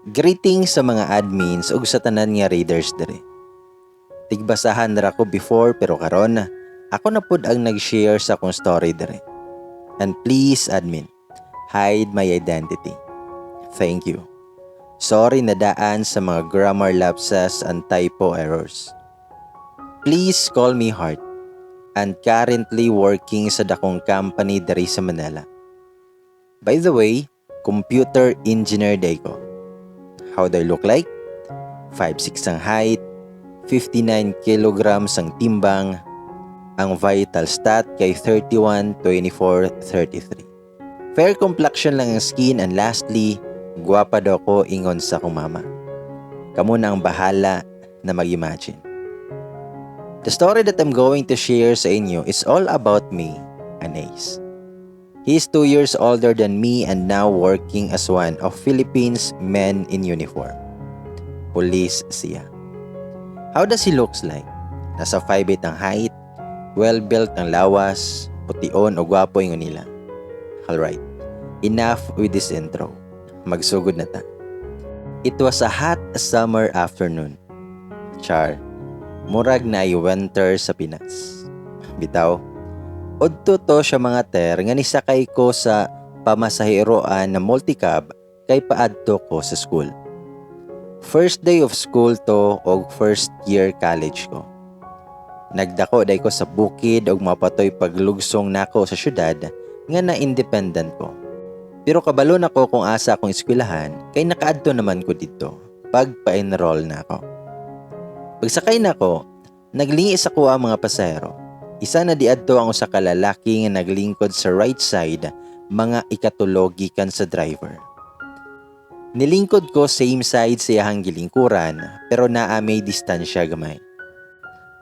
Greetings sa mga admins ug sa tanan nga readers diri. Tigbasahan ra ko before, pero karon ako na pud ang nag-share sa akong story diri. And please, admin, hide my identity. Thank you. Sorry na daan sa mga grammar lapses and typo errors. Please call me Heart and currently working sa dakong company diri sa Manila. By the way, computer engineer diay ko. How do I look like? 5'6 ang height, 59 kilograms ang timbang, ang vital stat kay 31, 24, 33. Fair complexion lang ang skin and lastly, gwapa daw ko ingon sa akong mama. Kamo na ang bahala na mag-imagine. The story that I'm going to share sa inyo is all about me and Ace. He is 2 years older than me and now working as one of Philippines men in uniform. Police siya. How does he looks like? Nasa 5'8 ang height, well-built ang lawas, pution o gwapo ingon nila. Alright, enough with this intro. Magsugod na ta. It was a hot summer afternoon. Char, murag na winter sa Pinas. Bitaw, udto to siya, mga ter, nga nisakay ko sa pamasaheroan na multicab kay paadto ko sa school. First day of school to og first year college ko. Nagdako diay ko sa bukid og mapatoy paglugsong nako sa syudad nga na independent ko. Pero kabalo na ko kung asa akong eskwelahan kay nakaadto naman ko didto pag pa-enroll na ako. Pagsakay nako, naglingi sa kuha ang mga pasahero. Isa na diadto ang usa ka lalaki nga naglingkod sa right side, mga ikatulo gikan sa driver. Nilingkod ko same side sa iyahang gilingkuran pero naa may distansya gamay.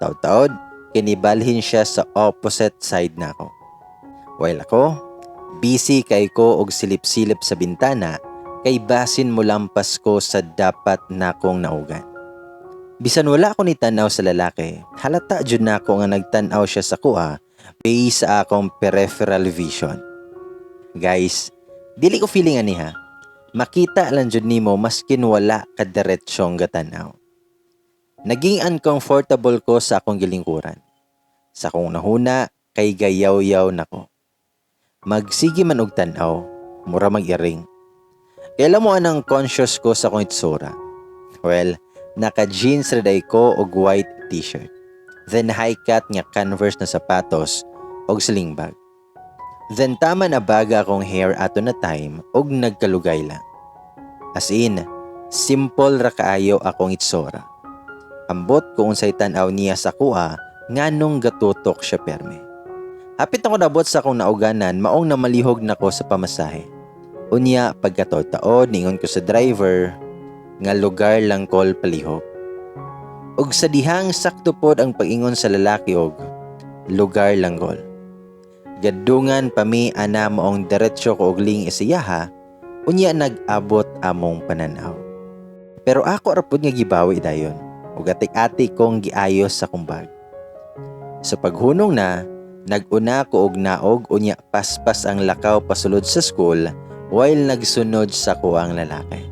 Taod-taod, kinibalhin siya sa opposite side nako. While ako, busy kay ko og silip-silip sa bintana kay basin mo lampas ko sa dapat nakong naugan. Bisan wala ako ni tanaw sa lalaki, halata jud nako nga nagtan-aw siya sa kuha based sa akong peripheral vision. Guys, dili ko feeling ani ha. Makita lang jud nimo maskin wala ka diretsyong gatanaw. Naging uncomfortable ko sa akong gilingkuran. Sa akong nahuna kay gayaw-yaw nako. Magsige man og tan-aw, mura mag-iring. Kailan mo anang conscious ko sa akong itsura? Well, naka-jeans ra diay ko og white t-shirt. Then high cut nga Converse na sapatos og sling bag. Then tama na baga akong hair ato na time og nagkalugay lang. As in, simple ra kaayo akong itsura. Ambot kung unsay tan-aw niya sa kuha nganong gatutok siya perme. Hapit ako nabot sa akong nauganan, maong namalihog nako sa pamasahe. Unya pagkataod-taod, ningon ko sa driver nga lugar lang kol palihog. Og sa dihang sakto pod ang pag-ingon sa lalaki og lugar lang gol. Gadungan pa mi ana, maong diretso ko og lingi sa iyaha, unya nag-abot among pananaw. Pero ako ra pud nga gibawi dayon ug atik-atik kong giayos sa akong bag. Sa paghunong na, nag-una ko og naog, unya paspas ang lakaw pasulod sa school while nagsunod sa kuang lalaki.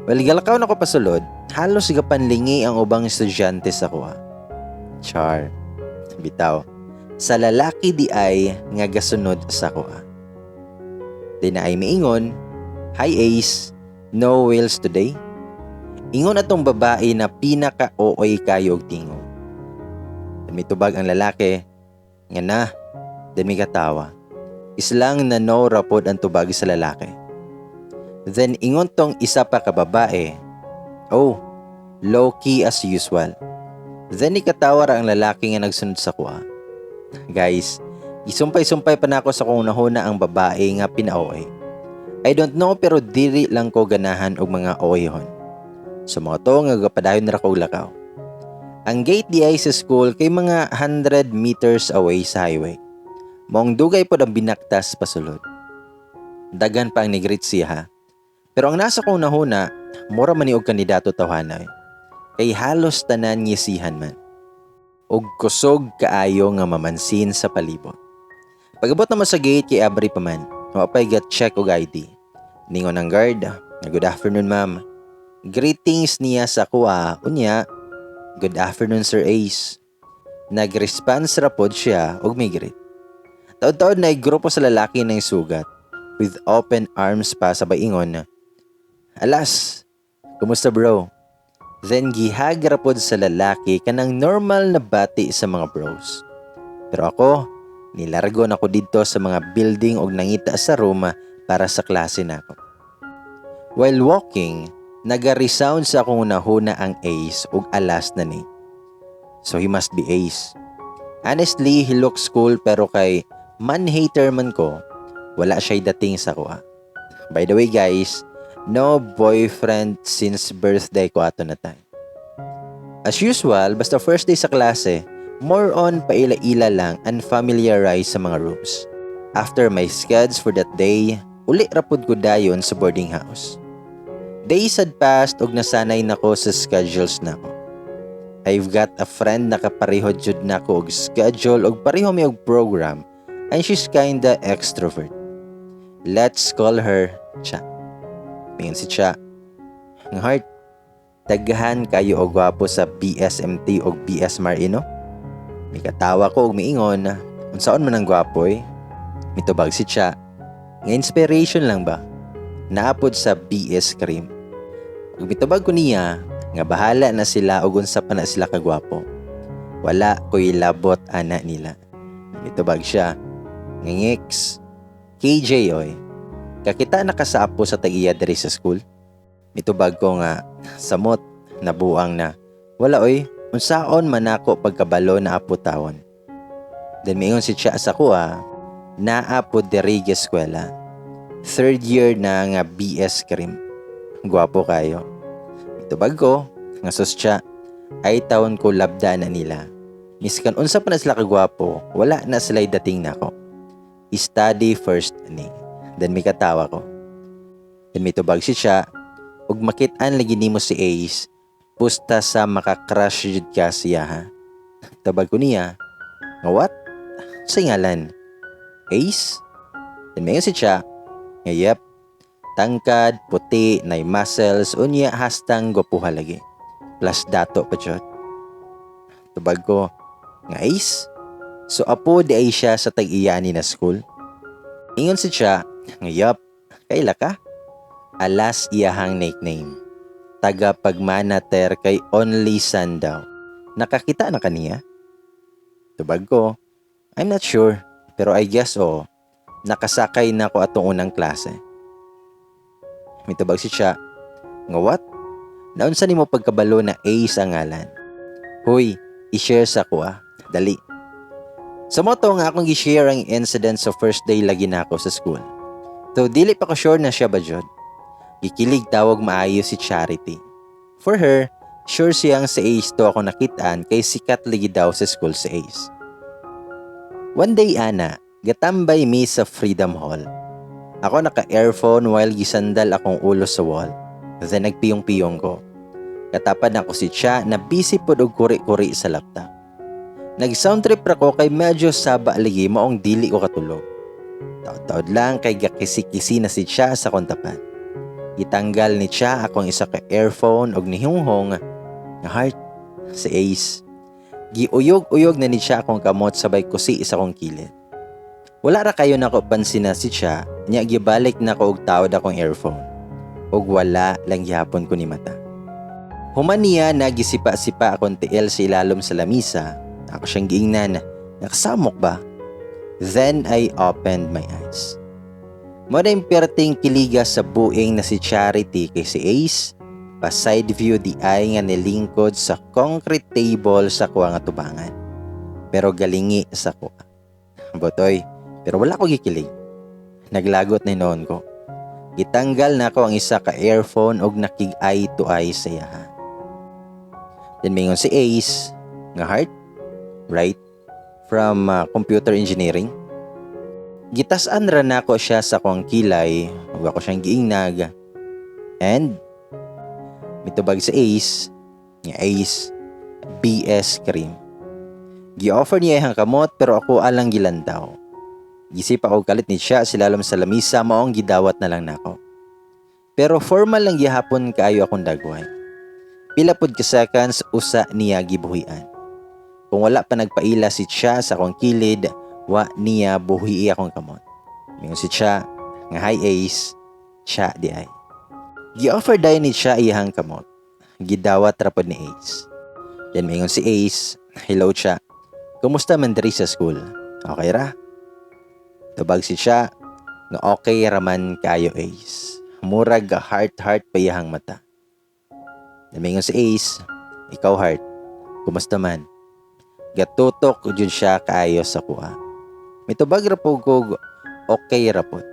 Well, galakaw na ko pasulod, halos gapanlingi ang ubang estudyante sa kuha. Char. Bitaw. Sa lalaki di ay nga gasunod sa kuha. Di na ay miingon, "Hi Ace, no wheels today?" Ingon atong babae na pinaka-OA kayo og tingog. Mitubag ang lalaki, nga na, then mi katawa. Islang na no rapod ang tubag sa lalaki. Then ingon tong isa pa ka babae, "Oh, low-key as usual." Then ikatawa ra ang lalaki nga nagsunod sa kuha. Guys, isumpay-sumpay pa nako sa kung nahuna ang babae nga pina-OA. I don't know, pero diri lang ko ganahan og mga OA-hon. So mao to nga gapadayon ra ko og lakaw. Ang gate di ay sa school kay mga 100 meters away sa highway. Maong dugay pod ang binaktas pasulod. Dagan pa ang nigreet siya ha. Pero ang nasa kong nahuna, mura man ni og kandidato tawhanay. Kay halos tanan ngisihan man. Og kusog kaayo nga mamansin sa palibot. Pag-abot naman sa gate kay abri pa man. Wa pay ga check og ID. Ningon ang guard nga "Good afternoon, ma'am." Greetings niya sa kuha, unya, "Good afternoon, Sir Ace." Nag-response ra pod siya og mi-greet. Taod-taod na grupo sa lalaki ng sugat with open arms pa sa ingon, "Alas, kumusta, bro?" Then gi-hug ra pod sa lalaki, kanang normal na bati sa mga bros. Pero ako, nilargo na ko didto sa mga building og nangita sa room para sa klase nako. While walking, naga-resound sa akong hunahuna ang Ace ug Alas na ni. So he must be Ace. Honestly, he looks cool, pero kay man-hater man ko, wala siya'y dating sa kuha. By the way, guys, no boyfriend since birthday ko ato na time. As usual, basta first day sa klase, more on paila-ila lang and familiarize sa mga rooms. After my skeds for that day, uli rapod ko dayon sa boarding house. Days had passed ug nasanay na ko sa schedules nako. I've got a friend na kapareho jud nako og schedule og pareho mi og program, and she's kinda extrovert. Let's call her Cha. Mingon si Cha, "Ang Heart, daghan kayo og gwapo sa BSMT og BS Marino." Mikatawa ko og miingon, "Unsaon man ang gwapo eh?" Mitubag si Cha, nga inspiration lang ba? Naa pod sa BS Cream. Ug mitubag ko niya nga bahala na sila og unsa pa na sila kagwapo. Wala ko'y labot ana nila. Mitubag siya, "Ngingix, KJ oy. Kakita na ka sa apo sa tag-iya diri sa school?" Mitubag ko nga, samot, nabuang na. "Wala oy, unsaon man ako pagkabalo na apo tawon?" Then miingon si Cha sa kuha, naa po diri eskwela. Third year na nga BS Cream. Gwapo kayo. Mitubag ko, nga sus Cha, ay taon ko labda na nila. Miskan unsa pa na sila kagwapo, wala na sila dating nako. Study first ni. Then may katawa ko. Then mitubag si Cha, ug makit-an lagi nimo si Ace, pusta sa maka-crush jud ka siya ha. Tubag ko niya, nga what? Sa ngalan? Ace? Then may si Cha, nga yep, tangkad, puti, nay muscles, unya hastang gwapuha lagi. Plus dato pa jud. Tubag ko, nga Ace? So apo di ay siya sa tag-iyani na school? Ingon si Cha, nga yup, kaila ka? Alas iyahang nickname. Taga pagmanater kay only son daw. Nakakita na kaniya? Tubag ko, I'm not sure, pero I guess oo. Nakasakay na ko atong unang klase. Mitubag si Cha, nga what? Naunsa nimo pagkabalo na Ace ang ngalan? Huy, i-share sa ko ah. Dali. Sa mao to nga akong gi-share ang incident sa first day lagi na ako sa school. So dili pa ko sure na siya ba jud. Gikilig tawag maayo si Charity. For her, sure siyang si Ace to ako nakitaan kay sikat lagi daw sa school si Ace. One day ana, gatambay mi sa Freedom Hall. Ako naka-earphone while gisandal akong ulo sa wall. Then nagpiyong-piyong ko. Katapad nako si Cha na busy pod og kuri-kuri sa laptop. Nag-sound trip ra ko kay medyo saba lagi, maong dili ko katulog. Taod-taod lang kay gakisi-kisi na si Cha sa akong tapat. Gitanggal ni Cha akong isa ka earphone og nihunghong nga, "Heart, si Ace." Giuyog-uyog na ni Cha akong kamot sabay kusi sa akong kilid. Wala ra kayo nako pansin na si Cha, nya gibalik nako og taod akong earphone. Ug wala lang gihapon ko ni mata. Human niya nagisipa-sipa akong tiil sa ilalom sa lamisa, ako siyang giingnan, nakasamok ba? Then I opened my eyes. Mao na yung perting kiliga sa buing na si Charity kay si Ace, pa side view di ay nga nilingkod sa concrete table sa kuha nga tubangan. Pero galingi sa kuha. Botoy, pero wala ko gikilig. Naglagot na noon ko. Gitanggal na ko ang isa ka earphone og nakig eye to eye sa iyaha. Then mingon si Ace, nga "Heart, right? From computer engineering." Gitasan ra nako siya sa akong kilay ug ako siyang giingnag. And mitubag sa Ace, nga Ace, BS Cream. Gi-offer niya iyang kamot pero ako alang gilantaw. Gisipa og kalit ni siya silalom sa lamisa, maong gidawat na lang nako. Pero formal lang gihapon kaayo akong dagway. Pila pud ka seconds, usa niya gibuhian. Kung wala pa nagpaila si Cha sa akong kilid, wa niya buhii akong kamot. Mingon si Cha nga, "Hi Ace, Cha diay." Gi-offer dayon ni Cha iyang kamot. Gidawat ra pod ni Ace. Then mingon si Ace, "Hello Cha. Kumusta man diri sa school? Okay ra?" Tubag si Cha nga, "Okay raman kayo, Ace." Murag heart heart pa iyang mata. Then mingon si Ace, "Ikaw, Heart, kumusta man?" Gatutok jud siya kaayo sa kuha. Mitubag ra po kog okay ra pod.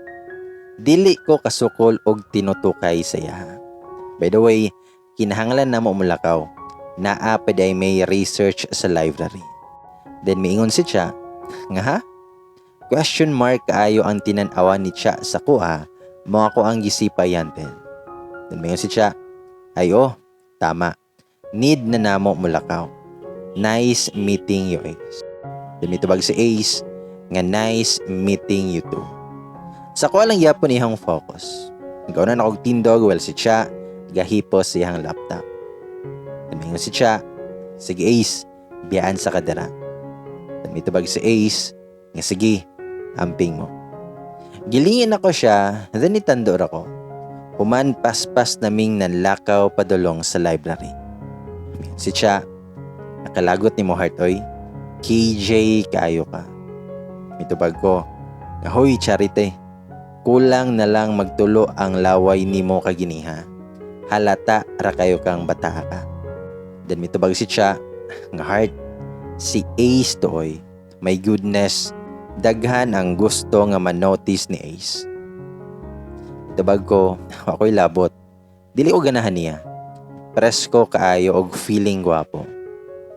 Dili ko kasukol og tinutukay sa iyaha. By the way, kinahanglan na mo mulakaw. Naa pa diay may research sa library. Then miingon si Cha nga, "Ha?" Question mark kaayo ang tinan-awan ni Cha sa kuha mo ako ang gisipayan tel. Then miingon si Cha, "Ay oh, tama. Need na namo mulakaw. Nice meeting you, Ace." Then mitubag si Ace nga, "Nice meeting you too." Sa kuha lang yapon iyang focus. Gauna na kog tindog while si Cha gahipos sa iyang laptop. Then miingon si Cha, "Sige Ace, biyaan sa kadara." Then mitubag si Ace nga, "Sige, amping mo." Gilingin ako siya, then nitando ra ko. Human paspas naming nanlakaw padulong sa library. Si Cha, "Nakalagot ni mo, Heart, oy. KJ kaayo ka." Mitubag ko, "Ahoy Charite. Kulang na lang magtulo ang laway nimo kaginiha. Halata ra kayo kang bata ka." Then mitubag si Cha nga, "Heart, si Ace to oy. My goodness, daghan ang gusto nga manotice ni Ace." Mitubag ko, "Ako'y labot. Dili ko ganahan niya. Presko kaayo og feeling gwapo.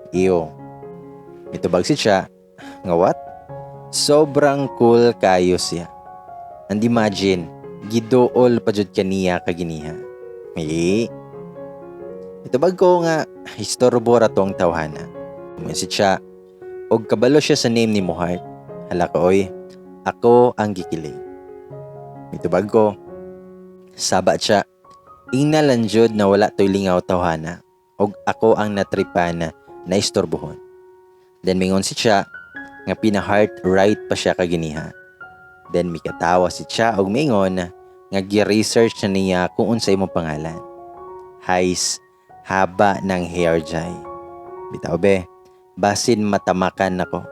Iyo." Mitubag si Cha nga, "What? Sobrang cool kayo siya. And imagine, giduol pa jud kaniya kaginiha. Eh." Mitubag ko nga, "Istorbo ra tong tawhana." Mingon si Cha, "Og kabalo siya sa name ni mo, Heart. Hala ka oy, ako ang gikilig." Mitubag ko, "Saba siya. Ingna lang jud na wala to'y lingaw tawhana. Og ako ang natripan na istorbohon." Then mingon si Cha nga pina-heart right pa siya kaginiha. Then mikatawa si Cha og mingon nga gi-research na niya kung unsay imong pangalan. Hays, haba ng hair jay. Bitaw be, basin matamakan nako.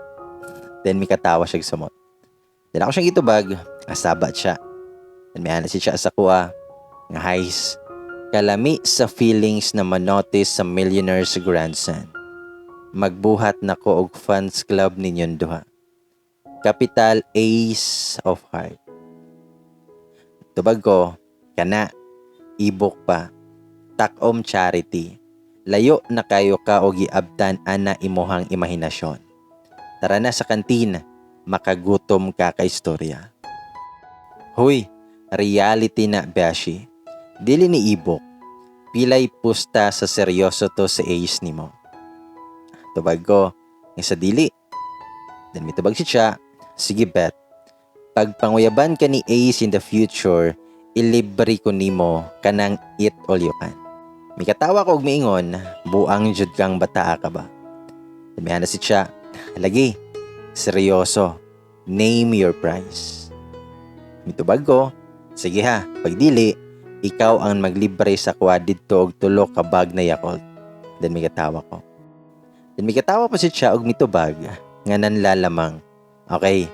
Then mikatawa siya sumot. Then ako siyang gitubag, asaba siya. Then may si Cha sa kuha nga, "Hays, kalami sa feelings na manotice sa millionaire's grandson. Magbuhat nako og fans club ninyong duha. Capital Ace of Heart." Tubag ko, "Kana, ibok pa. Takom Charity. Layo na kayo ka og giabtan ana imuhang imahinasyon. Tara na sa kantin, makagutom ka ka istorya." Huy, reality na, Beshi. Dili ni ibok. Pilay pusta sa seryoso to sa Ace nimo. Tubag ko, nga sa dili. Then mitubag si Cha, "Sige, bet. Pag panguyaban ka ni Ace in the future, ilibre ko nimo kanang eat all you can." Mikatawa ko og miingon, "Buang jud kang bataa ka ba?" Damihan na si Cha, "Lagi, seryoso, name your price." Mitubag ko, "Sige ha, pag dili, ikaw ang maglibre sa kuha didto og tulo ka bag na Yakult." Then mikatawa ko. Then mikatawa pa si Cha og mitubag nga nanlalamang, "Okay,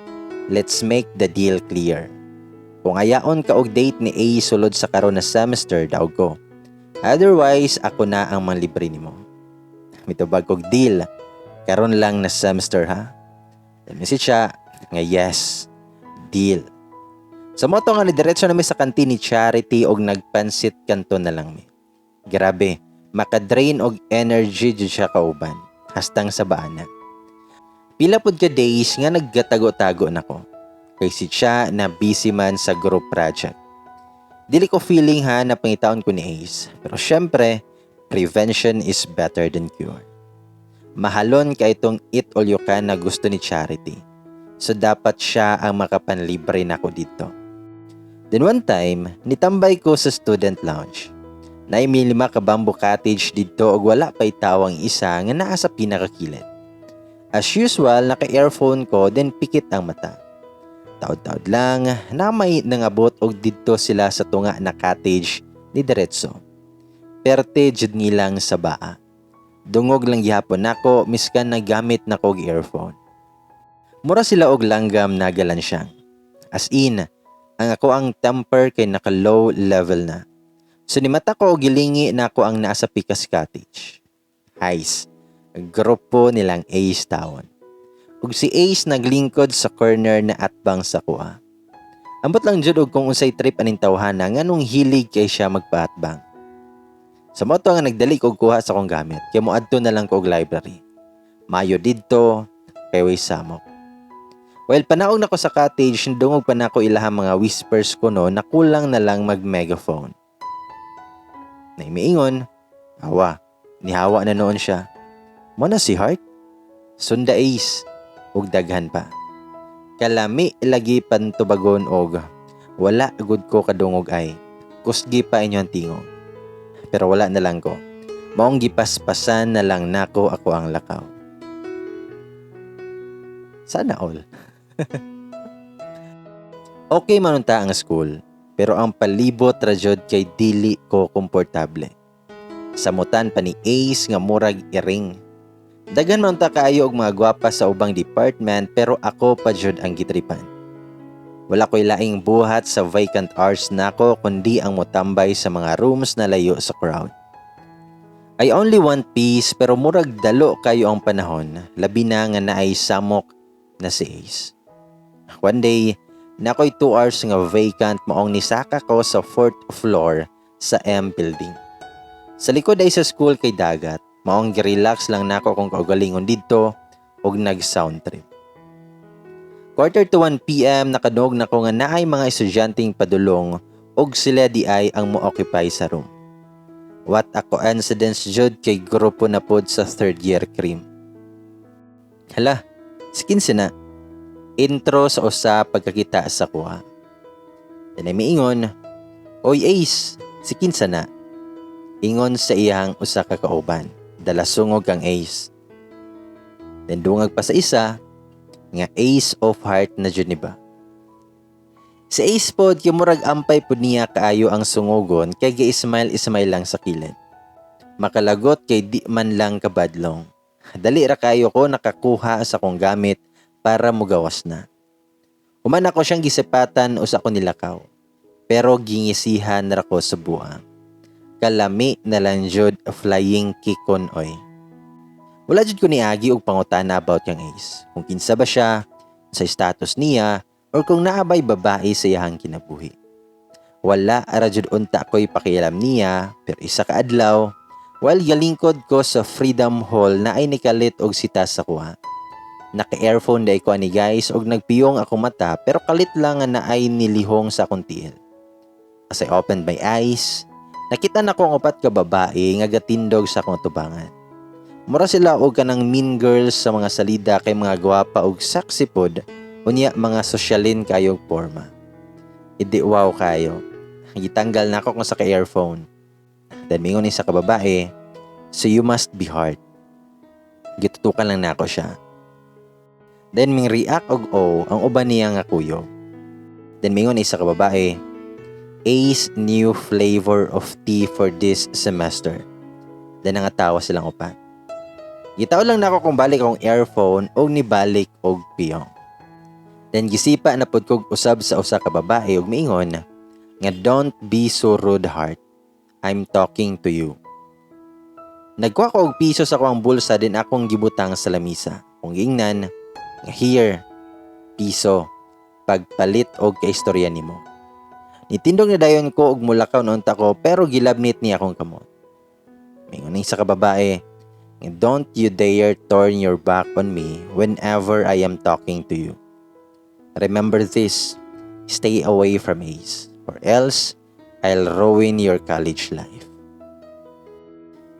let's make the deal clear. Kung ayaon ka og date ni A sulod sa karon na semester, daog ko. Otherwise, ako na ang manlibre nimo." Mitubag kog, "Deal. Karon lang na semester ha." Then si Cha nga, "Yes, deal." Sa moto nga ni diretso na mi sa kantin ni Charity og nagpansit kanto na lang mi. Grabe, makadrain og energy jud siya kauban hastang sa baana. Pila pud ka days nga nagkatago-tago nako. Kay si Cha na busy man sa group project. Dili ko feeling ha na pangitaon ko ni Ace. Pero syempre, prevention is better than cure. Mahalon kay itong eat all you can na gusto ni Charity. So dapat siya ang makapanlibre nako dito. Then one time, nitambay ko sa student lounge. Naay lima ka bamboo cottage didto ug wala pa'y tao ang isa nga naa sa pinakakilid. As usual, naka-earphone ko, then pikit ang mata. Taod-taod lang, na may nangabot og didto sila sa tunga na cottage ni diretso. Perte jud nilang sa baa. Dungog lang gihapon nako miskan nagamit na ko og earphone. Mura sila og langgam na galansyang. As in, ang ako ang temper kay naka low level na. So nimata ko og gilingi nako ang naa sa pikas cottage. Hays, grupo nilang Ace tawon. Ug si Ace naglingkod sa corner na atbang sa kuha. Ambot lang jud og kung unsay trip aning tawhana, nganong hilig kay siya magpaatbang. Sa mao to nga nagdali kog kuha sa akong gamit kay moadto na lang ko og library. Mayo didto kay way samok. While panaog nako sa cottage, dungog pa nako ilahang mga whispers kuno na kulang na lang mag megaphone. Naay miingon, "Awa, nihawa na nuon siya. Mao na si Heart? Sunda Ace," ug daghan pa. Kalami lagi pantubagon og wala gud ko kadungog ay. Kusgi pa inyong tingog. Pero wala na lang ko. Maong gipaspasan na lang nako ako ang lakaw. Sana all. Okay man unta ang school, pero ang palibot ra jud kay dili ko komportable. Samutan pa ni Ace nga murag iring. Daghan man unta kaayo og mga gwapa sa ubang department, pero ako pa jud ang gitripan. Wala ko'y laing buhat sa vacant hours nako kundi ang motambay sa mga rooms na layo sa crowd. I only want peace, pero murag dalo kayo ang panahon, labi na nga naay samok na si Ace. One day, naa ko'y 2 hours nga vacant, maong nisaka ko sa fourth floor sa M building. Sa likod ay sa school kay dagat, maong girelax lang nako kung kaugalingon didto ug nag-sound trip. 12:45 p.m., nakadungog nako nga naay mga estudyanteng padulong ug sila di ay ang mo-occupy sa room. What a coincidence jud kay grupo na pod sa third year cream. "Hala, si kinsa na?" Intro sa usa pagkakita sa kuha. Then ay miingon, "Oy Ace, si kinsa na?" Ingon sa iyang usa ka kauban. Dala sungog kang Ace. Then dungag pa sa isa nga Ace of Heart na jud ni ba. Si Ace pod kay murag ampay pod niya kaayo ang sungugon kay gi-smile smile lang sa kilid. Makalagot kay di man lang kabadlong. Dali ra kayo ko nakakuha sa akong gamit para mugawas na. Human ako siyang gisipatan, usa ko nilakaw. Pero gingisihan ra ko sa buang. Kalami na lang jud flying kickon oy. Wala jud ko niagi og pangutana about kang Ace. Kung kinsa ba siya, sa status niya, or kung naa bay babae sa iyahang kinabuhi. Wala ra jud unta ko'y pakialam niya, pero isa ka adlaw, while galingkod ko sa Freedom Hall, naay nikalit og sita sa kuha. Naka-earphone diay ko ani, guys, og nagpiyong akong mata, pero kalit lang nga naay nilihong sa akong tiil. As I opened my eyes, nakita nako ang upat ka babae nga gatindog sa akong tubangan. Mura sila og kanang mean girls sa mga salida kay mga gwapa og sexy pod, unya mga sosyalin kayo og porma. Idi wow kayo. Gitanggal nako kung sa ka-earphone. Then mingon ni sa kababae, "So you must be Heart." Gitutukan lang nako siya. Then ming react og "Oh" ang uban niya nga kuyog. Then mingon ni sa kababae, "Ace new flavor of tea for this semester." Then nangatawa silang upat. Gitaw lang nako kung balik akong earphone og nibalik og piyong. Then gisipa na pud kog usab sa usa ka babae og miingon nga, "Don't be so rude, Heart. I'm talking to you." Nagkuha ko og piso sa akong bulsa din akong gibutang sa lamisa. Kung giingnan nga, "Here, piso, pagpalit og kaistorya nimo." Nitindog na dayon ko og mulakaw na unta ko, pero gilabnit niya akong kamot. Mingon ni sa kababae, "Don't you dare turn your back on me whenever I am talking to you. Remember this, stay away from Ace, or else I'll ruin your college life."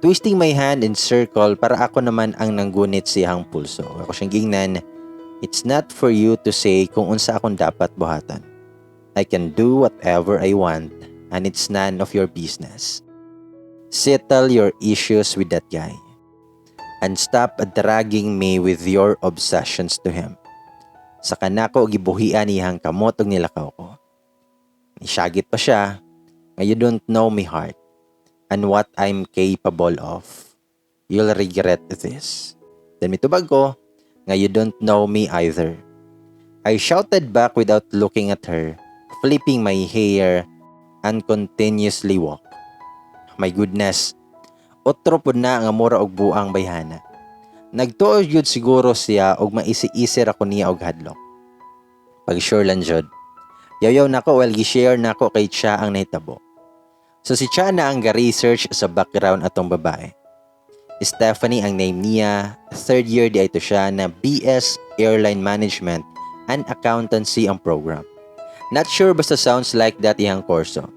Twisting my hand in circle para ako naman ang nanggunit siyang pulso. Ako siyang gingnan, "It's not for you to say kung unsa akong dapat buhatan. I can do whatever I want and it's none of your business. Settle your issues with that guy. And stop dragging me with your obsessions to him. Saka nako gibuhian iyang kamot ug nilakaw ko. Nisyagit pa siya nga, "You don't know me, heart, and what I'm capable of. You'll regret this." Then mitubag ko nga, "You don't know me either." I shouted back without looking at her, flipping my hair and continuously walk. My goodness, otro pud na nga mura og buang bayhana. Nagtuo jud siguro siya og maisi-isi ra ko niya og hadlok. Pag sure lang jud. Yaw-yaw nako while gi-share nako kay Cha ang nahitabo. So si Cha na ang ga-research sa background atong babae. Stephanie ang name niya, third year diay to siya na BS Airline Management and Accountancy ang program. Not sure, basta sounds like that iyang kurso.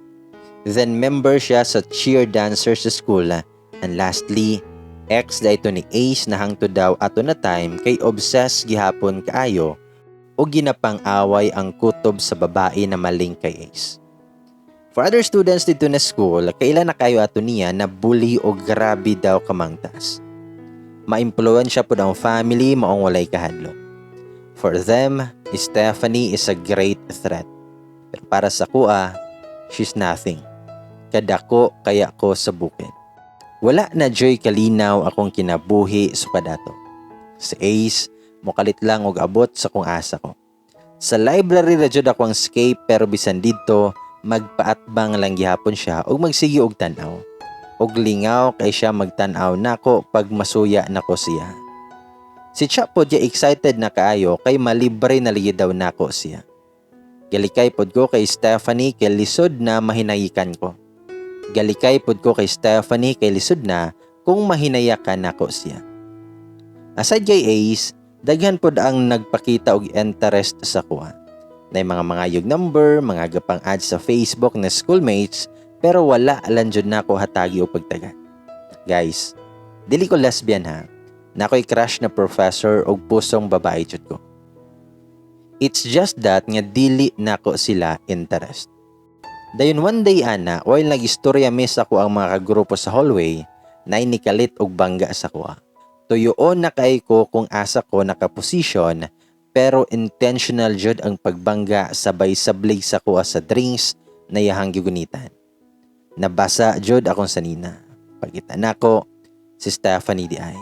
Then member siya sa cheer dancers sa school and lastly, ex diay to ni Ace na hangtod daw ato na time kay obsessed gihapon kaayo o ginapang-away ang kutob sa babae na maling kay Ace. For other students didto na school, kaila na kayo ato niya na bully o grabe daw kamangtas. Ma-impluwensya pud ang family, maong walay kahadlok. For them, Stephanie is a great threat. Pero para sa akoa, she's nothing. Kadako kaya ko sa bukid. Wala na juy kalinaw akong kinabuhi sukad ato. Si Ace, mukalit lang og abot sa kung asa ko. Sa library ra jud ako ang escape, pero bisan didto, magpaatbang lang gihapon siya ug magsige og tan-aw. Og lingaw kay siya magtan-aw nako pag masuya nako siya. Si Cha pod ya excited na kaayo kay malibre na ligi daw nako siya. Galikay pod ko kay Stephanie kay lisod na mahinayikan ko. Galikay pod ko kay Stephanie kay lisod na kung mahinayakan nako siya. Aside kay Ace, daghan pod ang nagpakita og interest sa akoa. Nay mga mangayog number, mga gapang add sa Facebook na schoolmates, pero wala lang jud nako hatagi og pagtagat. Guys, dili ko lesbian ha. Naa ko'y crush na professor og pusong babae jud ko. It's just that nga dili nako sila interest. Dayon one day ana, while nagistorya mi sa akoang mga kagrupo sa hallway, nay nikalit og bangga sa akoa. Tuyoon na kay ko kung asa ko nakaposisyon, pero intentional jud ang pagbangga sabay sablig sa akoa sa drinks na iyahang gigunitan. Nabasa jud akong sanina. Pagkita nako, si Stephanie diay.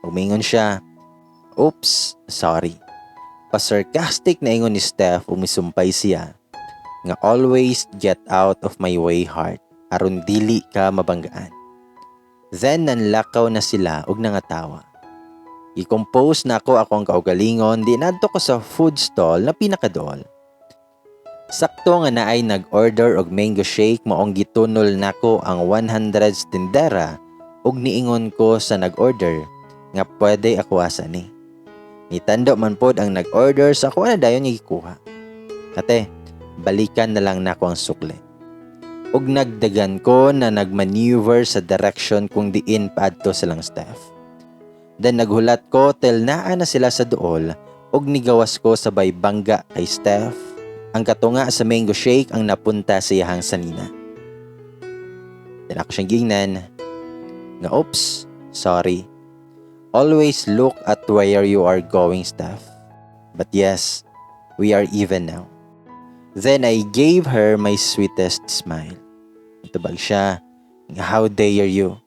Umingon siya, "Oops, sorry." Pa-sarcastic na ingon ni Steph, umisumpay siya nga, "Always get out of my way, heart, aron dili ka mabanggaan." Then nanlakaw na sila og nangatawa. I-compose nako akong kaugalingon, di nadto ko sa food stall na pinakadool. Sakto nga naay nag-order og mango shake, maong gitunol nako ang 100 tindera ug niingon ko sa nag-order nga pwede ako asa ni. Nitando man pod ang nag-order sa ako na dayon nga gikuha. "Ate, balikan na lang nako ang sukli." Ug nagdagan ko na nagmaneuver sa direction kung diin paadto silang Steph. Then naghulat ko till naa na sila sa duol ug nigawas ko sabay bangga kay Steph. Ang katunga sa mango shake ang napunta sa iyahang sanina. Then ako siyang gingnan nga, "Oops, sorry. Always look at where you are going, Steph. But yes, we are even now." Then I gave her my sweetest smile. Tubag siya nga, "How dare you?"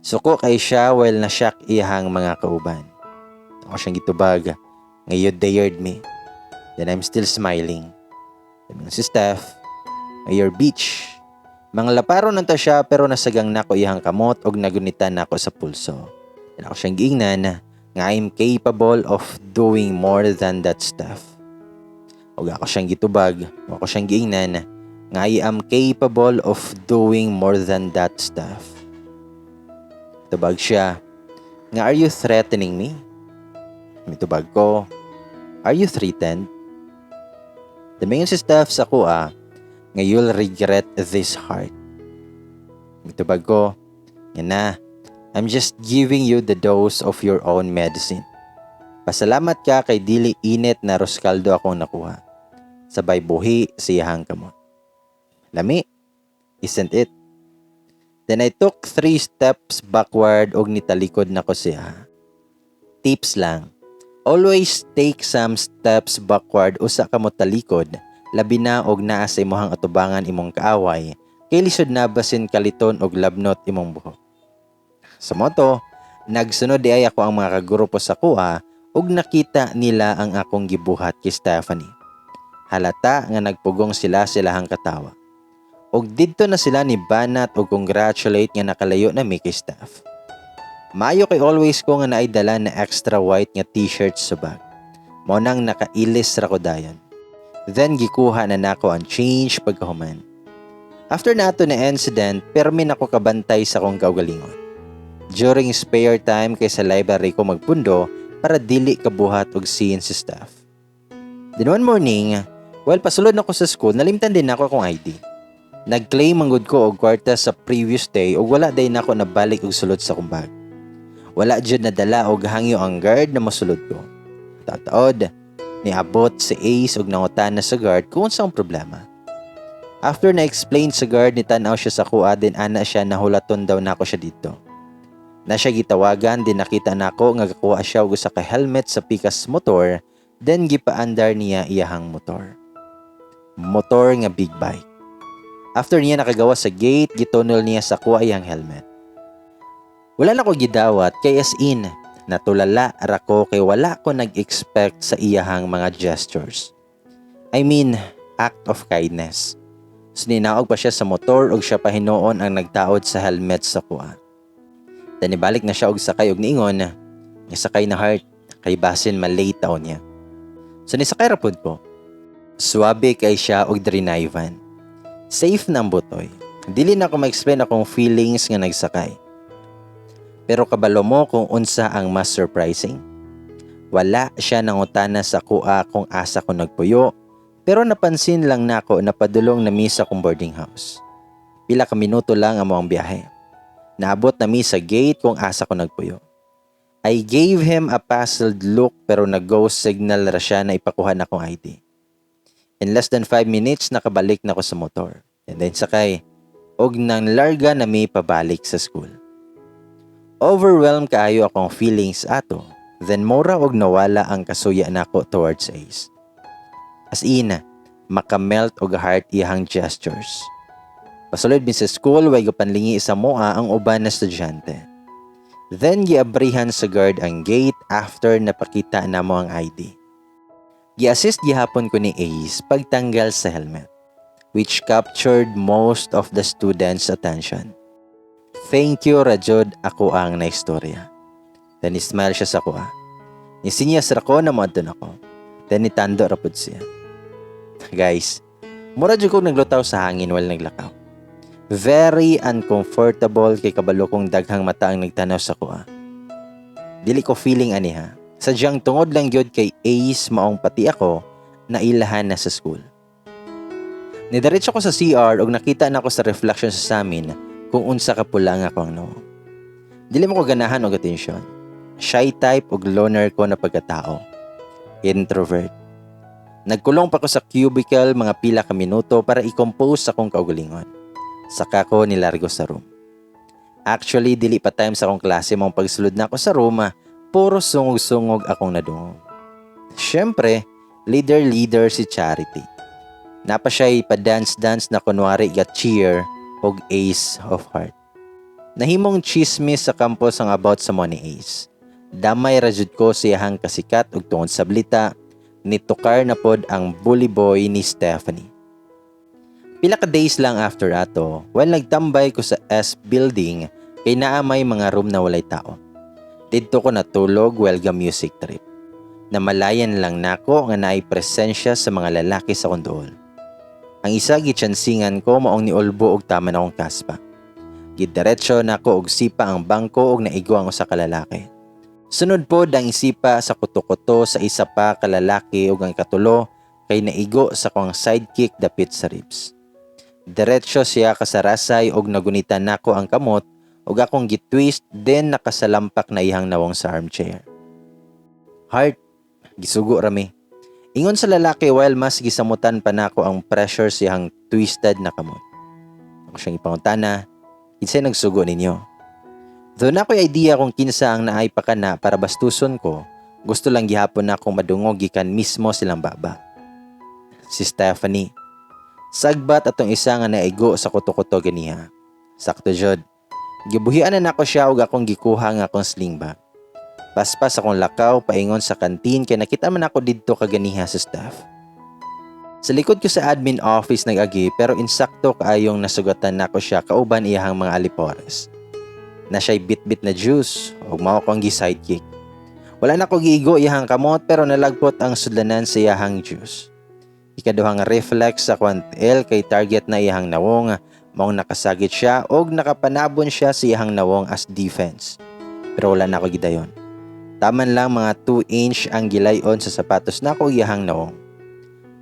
Suko kay siya while na-shock iyahang mga kauban. Ako siyang gitubag nga, "You dared me." Then I'm still smiling. Sabi si Steph, "Your bitch." Mga laparo nanta siya, pero nasagang nako iyang kamot og nagunitan nako sa pulso. Then ako siyang giingnan nga, "I'm capable of doing more than that, stuff." Og ako siyang gitubag, ako siyang giingnan nga, "I am capable of doing more than that stuff." Tubag siya nga, "Are you threatening me?" Mitubag ko, "Are you threatened?" Dumingon si Steph sa akoa nga, "You'll regret this, heart." Mitubag ko nga na, "I'm just giving you the dose of your own medicine. Pasalamat ka kay dili init na arroz caldo akong nakuha." Sabay buhi sa iyahang kamot. Lami, isn't it? Then I took three steps backward og nitalikod na ko siya. Tips lang. Always take some steps backward usa ka motalikod, labi na og naa sa imong atubangan imong kaaway, kay lisod na basin kaliton og labnot imong buhok. Sa mao to, nagsunod diay ako ang mga kagrupo sa kuha ug nakita nila ang akong gibuhat kay Stephanie. Halata nga nagpugong sila silahang katawa. Og didto na sila ni banat og congratulate nga nakalayo na mi kay Steph. Maayo kay always ko nga naay dala na extra white nga T-shirt sa bag. Mao nang nakailis ra ko dayon. Then gikuha na nako ang change pagkahuman. After nato na incident, permi nako kabantay sa akong kaugalingon. During spare time kay sa library ko magpundo para dili kabuhat og scene si Steph. Then one morning, while pasulod na ko sa school, nalimtan din nako akong ID. Nag-claim man gud ko og kwarta sa previous day ug wala day nako nabalik og sulod sa akong bag. Wala jud nadala og hangyo ang guard na mosulod ko. Taod, niabot si Ace og nangutana sa guard kung unsa ang problema. After na explain sa guard, nitanaw siya sa kuha, then ana siya nahulaton daw nako siya dito. Na siya gitawagan din, nakita nako nga gakuha siya og usa ka helmet sa pikas motor, then gipaandar niya iyahang motor. Motor nga big bike. After niya nakagawa sa gate, gitunol niya sa kuha iyang helmet. Wala na ko gidawat kay as in, natulala ra ko kay wala ko nag-expect sa iyahang mga gestures. I mean, act of kindness. So ninaog pa siya sa motor ug siya pa hinuon ang nagtaod sa helmet sa kuha. Then ibalik na siya og sakay og niingon, "Sakay na, Heart, kay basin ma-late taon niya." So nisakay ra pud ko. Swabe kay siya og drinayvan. Safe na ang butoy. Dili na ako ma-explain akong feelings nga nagsakay. Pero kabalo mo kung unsa ang mas surprising? Wala siya nangutana sa kuha kung asa ko nagpuyo, pero napansin lang nako na padulong na mi sa akong boarding house. Pila ka minuto lang amo ang biyahe. Naabot na mi sa gate kung asa ko nagpuyo. I gave him a puzzled look pero nag-go signal ra siya na ipakuha na akong ID. In less than 5 minutes, nakabalik na ko sa motor. And then sakay, og nang larga na mi pabalik sa school. Overwhelmed kaayo akong feelings ato. Then mura og nawala ang kasuya nako towards Ace. As in, makamelt og heart iyahang gestures. Pasulod mi sa school, way gapanlingi sa moa ang uban na estudyante. Then giabrihan sa guard ang gate after napakita namo ang ID. Gi-assist gihapon ko ni Ace pagtanggal sa helmet, which captured most of the students' attention. Thank you ra jud ako ang naistorya. Then smile siya sa kuha. Nisinyas ra ko na moadto nako. Then nitando ra pud siya. Guys, mura jud kog naglutaw sa hangin while naglakaw. Very uncomfortable kay kabalo kong daghang mata ang nagtanaw sa kuha. Dili ko feeling ani ha. Sadyang tungod lang gyud kay Ace maong pati ako nailahan na sa school. Nidiretso ko sa CR ug nakita na ako sa reflection sa samin kung unsa ka pula nga ako ang nawong. Dili mo ko ganahan og atensyon. Shy type ug loner ko na pagkatao. Introvert. Nagkulong pa ko sa cubicle mga pila ka minuto para i-compose akong kaugalingon. Saka ko nilargo sa room. Actually, dili pa time sa akong klase mong pagsulod na ako sa room, puro sungog-sungog akong nadungog. Siyempre, leader-leader si Charity. Napa siya'y pa-dance-dance na kunwari ga cheer og Ace of Heart. Nahimong chismis sa campus ang about sa mo ni Ace. Damay ra jud ko siyahang kasikat ug tungod sa balita, nitukar na pod ang bully boy ni Stephanie. Pila ka days lang after ato, while nagtambay ko sa S building kay naa may mga room na walay tao. Didto ko natulog while ga music trip. Namalayan lang nako nga naay presensya sa mga lalaki sa akong duol. Ang isa gitsansingan ko maong niulbo og taman akong kaspa. Gidiretso nako og sipa ang bangko og naigo ang usa ka lalaki. Sunod pod ang isipa sa kuto-kuto sa isa pa ka lalaki ug ang ikatulo kay naigo sa akong sidekick dapit sa ribs. Diretso siya kasarasay og nagunitan nako ang kamot ug akong gitwist, then nakasalampak na iyang nawong sa armchair. "Heart," gisugo rami. Ingon sa lalaki while mas gisamutan pa nako ang pressure siyang twisted na kamot. Ako siyang ipangutana, "Kinsay nagsugo ninyo?" Though naa ko'y idea kung kinsa ang naay pakana para bastuson ko, gusto lang gihapon na akong madungog gikan mismo silang baba. "Si Stephanie." Sagbat atong isa nga naigo sa kuto-kuto ganiha. Sakto jud. Gibuhian na nako siya ug akong gikuha nga akong sling bag. Paspas akong lakaw paingon sa kantin kay nakita man ako didto kaganiha sa staff. Sa likod ko sa admin office nag-agi, pero insakto kaayong nasugatan nako siya kauban iyahang mga alipores. Na siya'y bit-bit na juice ug mao ko ang gi-sidekick. Wala na ko giigo iyahang kamot pero nalagpot ang sudlanan sa iyahang juice. Ikaduhang reflex sa tiil kay target na iyahang nawong, maong nakasagit siya og nakapanabon siya sa iyahang nawong as defense. Pero wala na ako gidayon. Taman lang mga 2 inch ang gilayon sa sapatos nako ug iyahang nawong.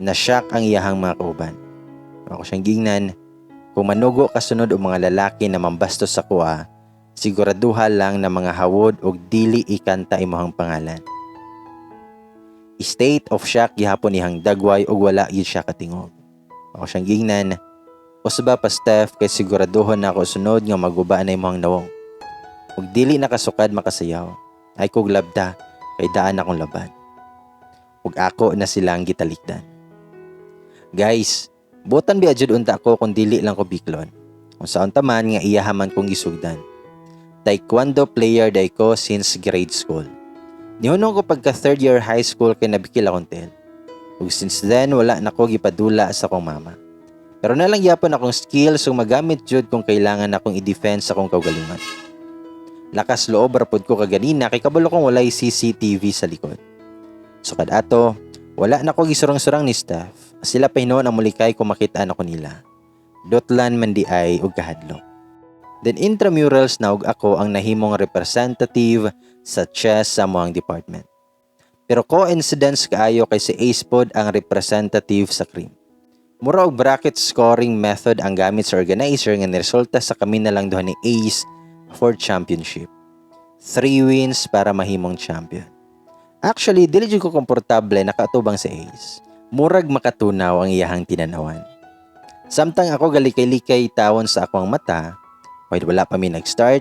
Na-shock ang iyahang mga kauban. Ako siyang gingnan, "Kung manugo kasunod og mga lalaki na mambastos sa kuha, siguraduha lang na mga hawod og dili ikanta imong pangalan." State of shock gihapon iyang dagway ug wala gyud siya katingog. Ako siyang gingnan, "Usba pa, Steph, kay siguraduhon na ako sunod nga maguba na imong nawong. Ug dili nakasukad makasayaw. Ay kog labda kay daan akong laban." Ug ako na silang gitalikdan. Guys, butan biya jud unta ko kung dili lang ko biklon. Kung saon ta man nga iyaha man kong gisugdan. Taekwondo player day ko since grade school. Nihunong ko pagka third year high school kay nabikil akong tiil. Ug since then wala na ko gipadula sa akong mama. Pero naa lang gyapon akong skills ug magamit jud kung kailangan akong i-defense sa akong kaugalingon. Lakas loob ra pud ko kaganina kay kabalo kong walay CCTV sa likod. So kad ato, wala na ko gisurang-surang ni Steph. Sila pa hinuon ang mulikay kung makita na ko nila. Dotlan man di ay og kahadlok. Then intramurals na og ako ang nahimong representative sa chess sa among department. Pero coincidence kaayo kay si Ace pod ang representative sa cream. Mura og bracket scoring method ang gamit sa organizer nga niresulta sa kami na lang duha ni Ace for championship. Three wins para mahimong champion. Actually, dili jud ko komportable nakaatubang sa Ace. Murag makatunaw ang iyahang tinanawan. Samtang ako galikay-likay tawon sa akong mata, while wala pa mi nag-start,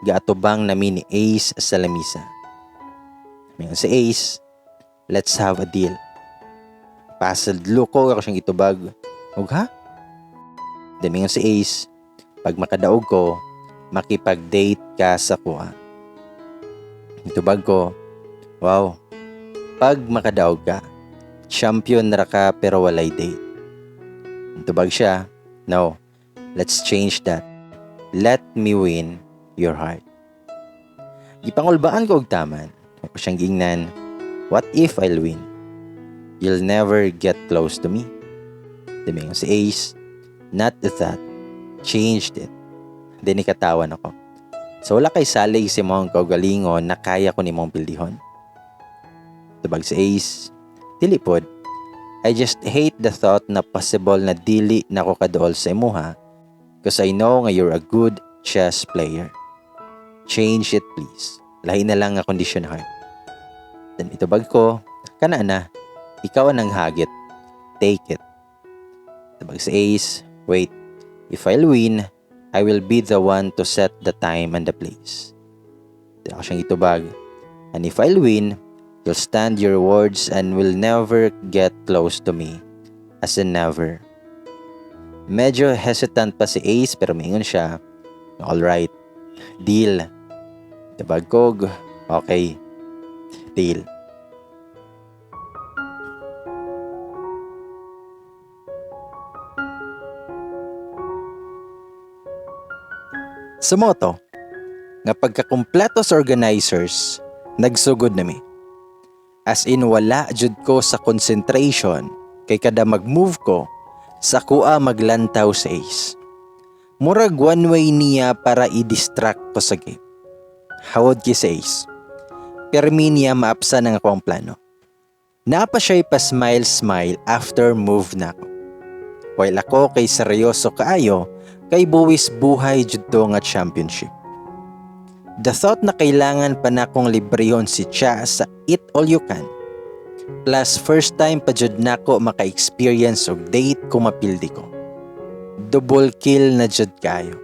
gaatubang nami ni Ace sa lamisa. Mingon si Ace, "Let's have a deal." Puzzled look ko, ako siyang itubag. "Og ha?" Then mingon si Ace, "Pag makadaog ko, makipag-date ka sa kuha." Itubag ko, "Wow, pag makadaog ka, champion na ra ka pero walay date." Tubag siya, "No, let's change that. Let me win your heart." Gipangulbaan ko og taman. Ako siyang gingnan, "What if I'll win? You'll never get close to me." Then si Ace, "Not that. Changed it." Then nikatawan ako. "So wala kay salig sa imong kaugalingon na kaya ko nimong pildihon?" Tubag si Ace, "Dili pod. I just hate the thought na possible na dili na ko kaduol sa imuha because I know nga you're a good chess player. Change it, please. Lahi na lang nga condition, heart." Then itubag ko, "Kana na, ikaw ang hagit. Take it." Tubag si Ace, "Wait, if I'll win, I will be the one to set the time and the place." Then ako siyang itubag, "And if I'll win, you'll stand your words and will never get close to me. As in never." Medyo hesitant pa si Ace pero mingon siya, "Alright, deal." Tubag kog, "Okay, deal." Sa moto, nga pagkakumpleto sa organizers, nagsugod nami. As in wala jud ko sa concentration kay kada mag-move ko, sa kuha maglantaw sa Ace. Murag one way niya para i-distract ko sa game. Hawod kay sa Ace. Permi niya maapsan ang akong plano. Naa pa siya'y pa-smile-smile after move na ako. While ako kay seryoso kaayo, kay buwis buhay jud to nga championship. The thought na kailangan pa na akong librehon si Cha sa Eat All You Can. Plus first time pa jud nako maka-experience og date kung mapildi ko. Double kill na jud kayo.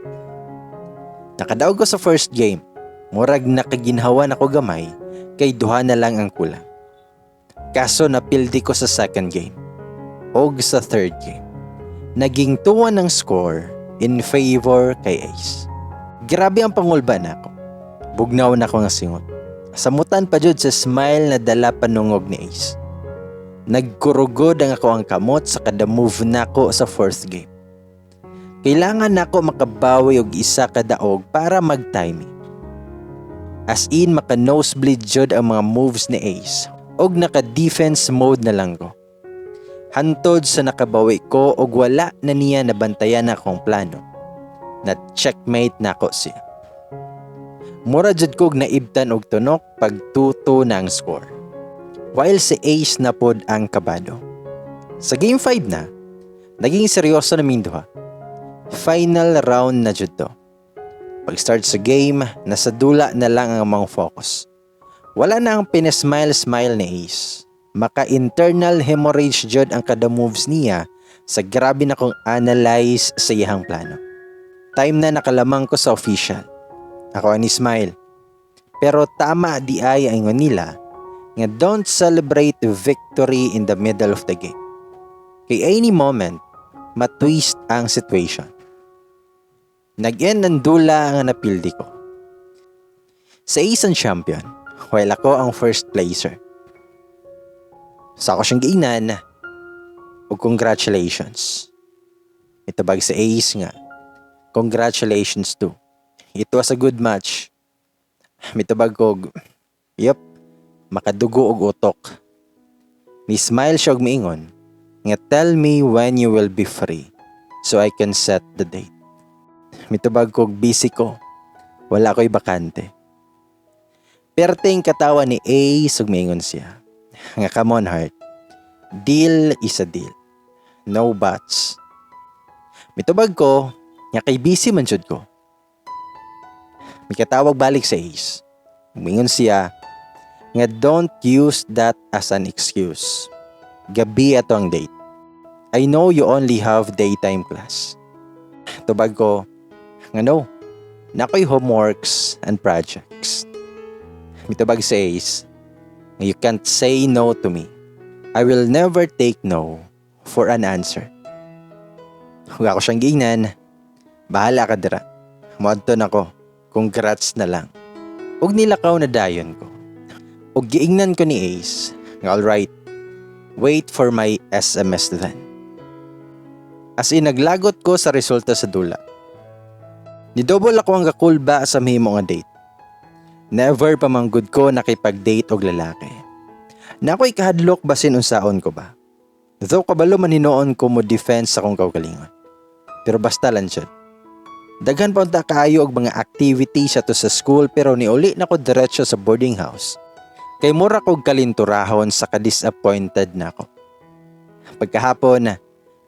Nakadaog ko sa first game. Murag nakaginhawa nako gamay kay duha na lang ang kulang. Kaso napildi ko sa second game og sa third game. Naging 2-1 ang score in favor kay Ace. Grabe ang pangulba nako. Bugnaw na ko nga singot. Samutan pa jud sa smile na dala panungog ni Ace. Nagkurugod ang ako ang kamot sa kada move nako sa fourth game. Kailangan nako makabawi og isa ka daog para mag-timing. As in, maka nosebleed jud ang mga moves ni Ace og naka-defense mode na lang ko. Hantod sa nakabawi ko og wala na niya nabantayan akong plano. Na checkmate nako siya. Mura jud kog naibtan og tunok pag 2-2 na ang score. While si Ace na pod ang kabado. Sa game 5 na, naging seryoso na ming duha. Final round na jud to. Pag-start sa game, nasa dula na lang ang among focus. Wala na ang pinasmile-smile ni Ace. Maka-internal hemorrhage jud ang kada moves niya sa grabe na kong analyze sa iyahang plano. Time na nakalamang ko sa official. Ako ani smile. Pero tama di ay ingon nila nga don't celebrate victory in the middle of the game. Kay any moment, matwist ang situation. Nag-end ang dula nga napildi ko. Sa Ace ang champion, while ako ang first placer. Sa ako siyang giingnan, ug congratulations. Mitubag sa Ace nga, "Congratulations too. It was a good match." Mitubag kog, "Yup, makadugo og utok." Ni smile siya og miingon nga, "Tell me when you will be free so I can set the date." Mitubag kog busy ko. Wala ko'y bakante. Perting katawa ni Ace ug miingon siya nga, "Come on, heart. Deal is a deal. No buts." Mitubag ko nga kay busy man jud ko. Mikatawag balik sa Ace. Miingon siya nga, "Don't use that as an excuse. Gabi ato ang date. I know you only have daytime class." Tubag ko nga no. Naa ko'y homeworks and projects. Mitubag sa Ace, "You can't say no to me. I will never take no for an answer." Ug ako siyang giingnan, "Bahala ka dira. Moadto na ko. Congrats na lang." Ug nilakaw na dayon ko. Ug giingnan ko ni Ace, nga, "Alright, wait for my SMS then." As in, naglagot ko sa resulta sa dula. Ni-double ako ang kakulba sa mahimo nga date. Never pa man gud ko nakipag-date og lalaki. Naa ko'y kahadlok basin unsaon ko ba. Though kabalo man hinuon ko mo defense sa akong kaugalingon. Pero basta lang jud. Daghan pa unta kaayo og mga activities ato sa school, pero niuli na ko diretso sa boarding house. Kay mura kog kalinturahon sa ka-disappointed nako. Pagkahapon,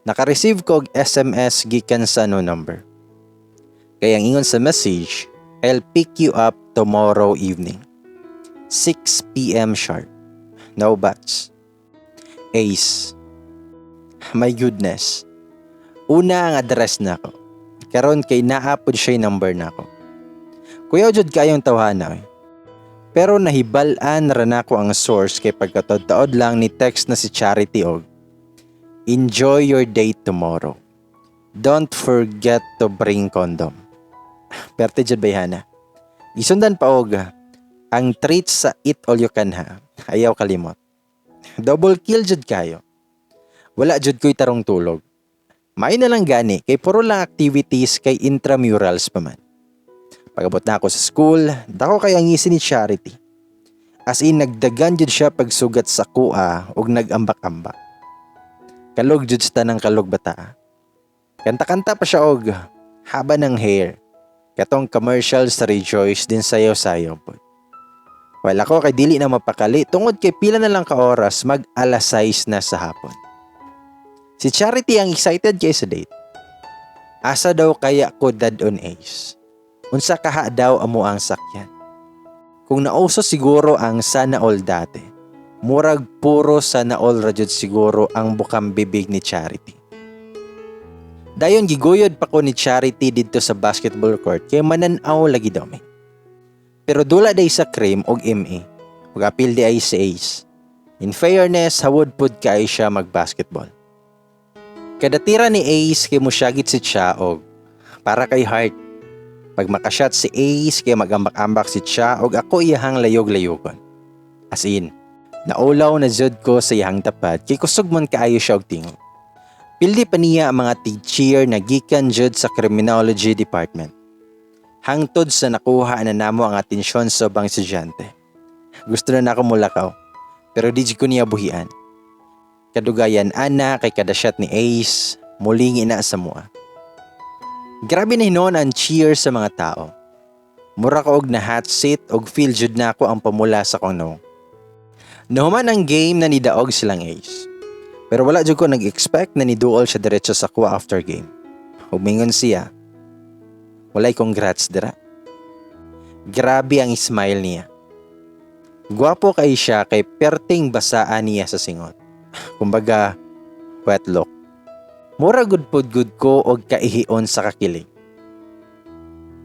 naka-receive ko og SMS gikan sa no number. Kay ang ingon sa message, "I'll pick you up tomorrow evening. 6 p.m. sharp. No buts. Ace." My goodness. Una ang address nako. Karon kay naa pod siya number nako. Kuyaw jud kayong tawhana eh. Pero nahibal-an ra nako ang source kay pagkataod-taod lang ni text na si Charity og, "Enjoy your date tomorrow. Don't forget to bring condom." Perte jud bayhana. Isundan pa og, "Ang treats sa Eat All You Can ha. Ayaw kalimot." Double kill jud kayo. Wala jud ko'y tarong tulog. Maayo na lang gani kay puro lang activities kay intramurals pa man. Pag-abot na ako sa school, dako kay ang ngisi ni Charity. As in, nagdagan jud siya pagsugat sa kuha ug nag-ambak-ambak. Kalog jud sa tanang kalog bata. Kanta-kanta pa siya og haba ng hair. Katong commercial sa Rejoice din, sayaw-sayaw po. While ako kay dili na mapakali tungod kay pila na lang ka oras, mag alas 6 na sa hapon. Si Charity ang excited kay sa date. Asa daw kaya ko dad-on, Ace? Unsa kaha daw amo ang sakyan? Kung nauso siguro ang sana all dati, Murag puro sana all ra jud siguro ang bukang bibig ni Charity. Dayon giguyod pa ko ni Charity didto sa basketball court kay manan-aw lagi daw mi. Pero dula day sa Cream og MA. Ug apil diay si Ace. In fairness, hawod pud kay siya mag-basketball. Kada tira ni Ace kay musyagit si Cha og para kay heart. Pag makashot si Ace kay magambak-ambak si Cha og ako iyahang layog-layogon. As in, naulaw na jud ko sa iyahang tapad kay kusog man kaayo siya og tingog. Pildi pa niya ang mga tig-cheer na gikan jud sa criminology department. Hangtod sa nakuha na namo ang atensyon sa ubang estudyante. Gusto na nako mulakaw, pero di jud ko niya buhian. Kadugayan ana kay kada shot ni Ace, mulingi na sa mua. Grabe na hinuon ang cheer sa mga tao. Mura ko og na hot seat og feel jud nako ang pamula sa akong nawong. Nahuman ang game na nidaog silang Ace. Pero wala jud ko nag-expect na niduol siya diretso sa kuha after game. Ug mingon siya, "Walay congrats dira." Grabe ang smile niya. Gwapo kay siya kay perting basaan niya sa singot. Kumbaga, wet look. Mura gud pod gud ko og kaihion sa kakilig.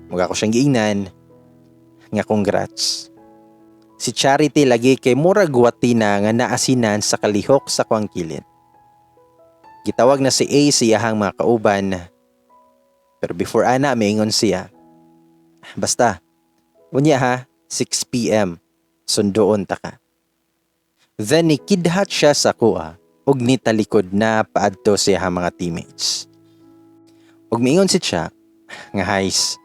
Mura ko siyang giingnan nga congrats. Si Charity lagi kay murag guwatina nga naasinan sa kalihok sa kuang kilid. Gitawag na si Ace sa iyahang mga kauban. Pero before ana, miingon siya, "Basta, unya ha, 6 p.m. Sunduon ta ka." Then nikidhat siya sa kuha ug nitalikod na paadto sa iyahang mga teammates. Ug miingon si Cha nga hays,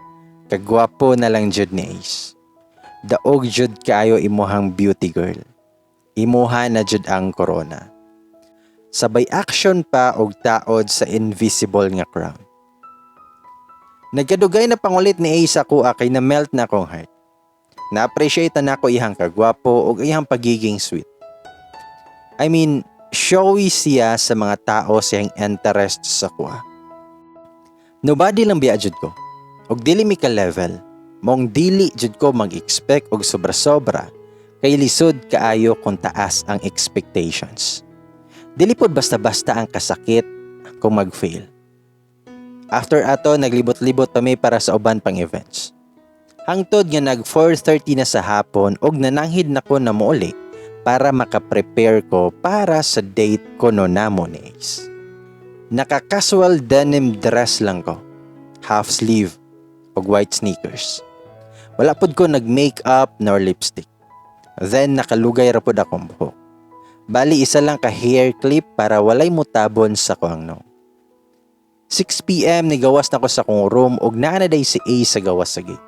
kagwapo na lang jud ni Ace. Daog jud kaayo imuhang beauty, girl. Imuha na jud ang corona. Sabay action pa og taod sa invisible nga crown. Nagkadugay na pangulit ni Ace ako kay na melt na akong heart. Na-appreciate na nako iyang kagwapo ug iyang pagiging sweet. I mean, showy siya sa mga tao sa iyang interest sa kuha. Nobody lang biya jud ko. Og dili mi ka level. Mong dili jud ko mag-expect og sobra-sobra kay lisod kaayo kung taas ang expectations. Dili pod basta-basta ang kasakit kung mag-fail. After ato, naglibot-libot pa mi para sa uban pang events. Hangtod nga nag 4:30 na sa hapon og nananghid na ko na mouli para maka-prepare ko para sa date ko no namo ni Ace. Naka-casual denim dress lang ko, half sleeve ug white sneakers. Wala pod ko nag-makeup nor lipstick. Then nakalugay ra pod akong buhok. Bali isa lang ka hair clip para walay mutabon sa kuang nawong. 6 p.m. nigawas na ko sa kong room ug naa na day si Ace sa gawas sa gate.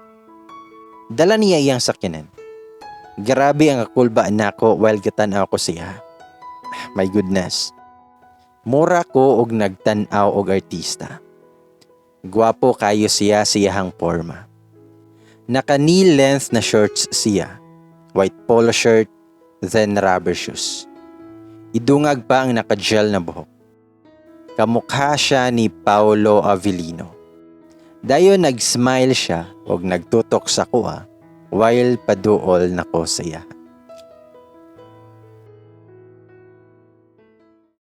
Dala niya iyang sakyanan. Grabe ang kakulba nako while gatan-aw ko siya. My goodness. Mura ko og nagtan-aw og artista. Gwapo kayo siya sa iyahang porma. Naka knee length na shorts siya. White polo shirt, then rubber shoes. Idungag pa ang naka-gel na buhok. Kamukha siya ni Paulo Avelino. Dayon nag-smile siya og nagtutok sa kuha while paduol nako sa iya.